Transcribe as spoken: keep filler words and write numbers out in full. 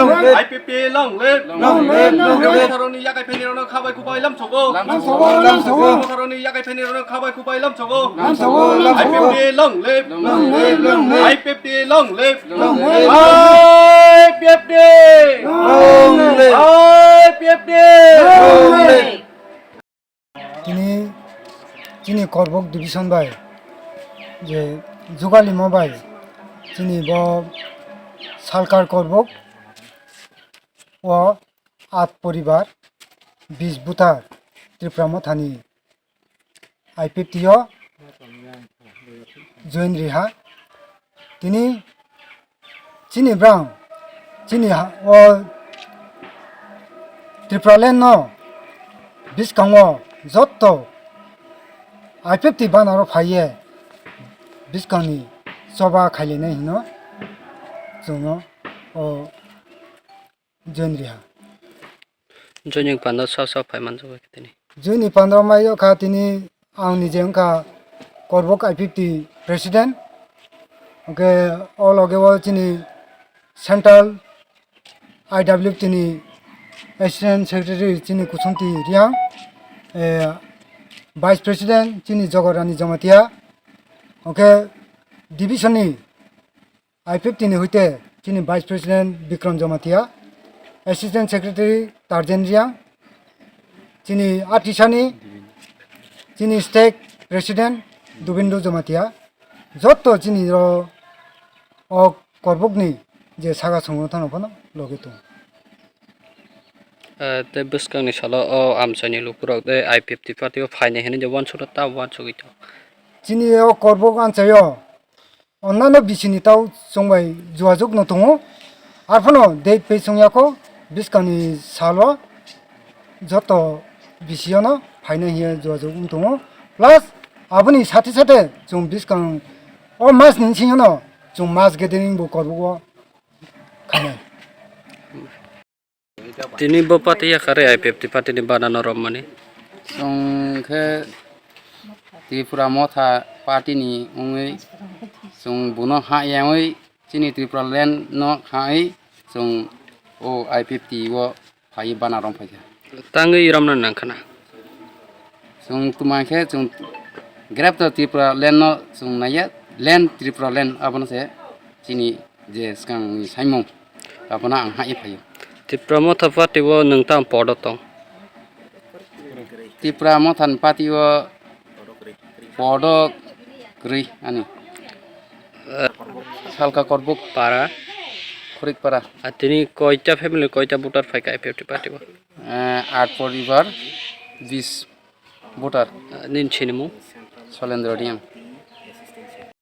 I P F T long live. Long live, long live. Motharoni yakai phaini rokno khabai khubai lamsogo. Lamsogo, lamsogo. Motharoni yakai phaini rokno khabai khubai lamsogo. Lamsogo, lamsogo. I P F T long live. Long live, long live. I P F T long live. Long live. I P F T. Long live. I P F T. Long live. Tini chini Korbok division bai je jugalimo bai chini bo Salkar Korbok o at poribar bis butar Tripura Mothani I P F T o join riha. Tini chini brang chini ha o Tripura land no biskango jotto I P F T banaro phaiye biskangni choba khailainai hino chwngno o join riha. Joining panda sa sa phai manjak bai tini. Joini pandra mai kha tini ang nije wngkha Korbok I P F T president. Hwnkhe o loge o chini central I W F T ni assistant secretary chini Kusumti Riang, eh, vice president chini Jogorani Jamatia. Hwnkhe division ni I P F T ni hoite chini Vice President Bikram Jamatia, Assistant Secretary Tarjen Riang, chini Atisani, chini Stake President Dubindu Jamatia, jotto chini ro o Korbokni je saka songo thano phano logi tongo. Eh, tei bwskangni salo o amchaini lukurok tei I P F T party o phainai hinwi je uansukno ta uansugwi tongo. Chini o Korbok amchaio Onnano bisini tau chwngbai jogajog no tongo. Arphano date pei chwng yako, bwskangni salo joto bisiyano phaina hiya jogajog wng tongo. Plus aboni sate sate chwng bwskang o mas ni bisingo no chwng mass gathering bo korbogo khainai. Tini bo party yakarwi I P F T party ni bana no romani. Chwng khe Tripura Motha party ni wngwi chwng bono ha yangwi chini Tripura land no hai chwng o I P F T o phai bana rom phaikha. Tangwi romna nangkhana. Chwng twma khe chwng Greater Tripura land no chwng naiya, land Tripura land abono se chini je swkangni saimung, abono ang hai phaio. Tipra Motha Party o nwng tamo podo tong? Tipra Motha ni party o podo kwrwi ani. Eh. Salka Korbuk. Para? Khurikpara. Ah, tini koita family, koita voter phaikha I P F T party o? Eh, at poribar, bis voter. Ah, nini sinimung? Solendra Riang.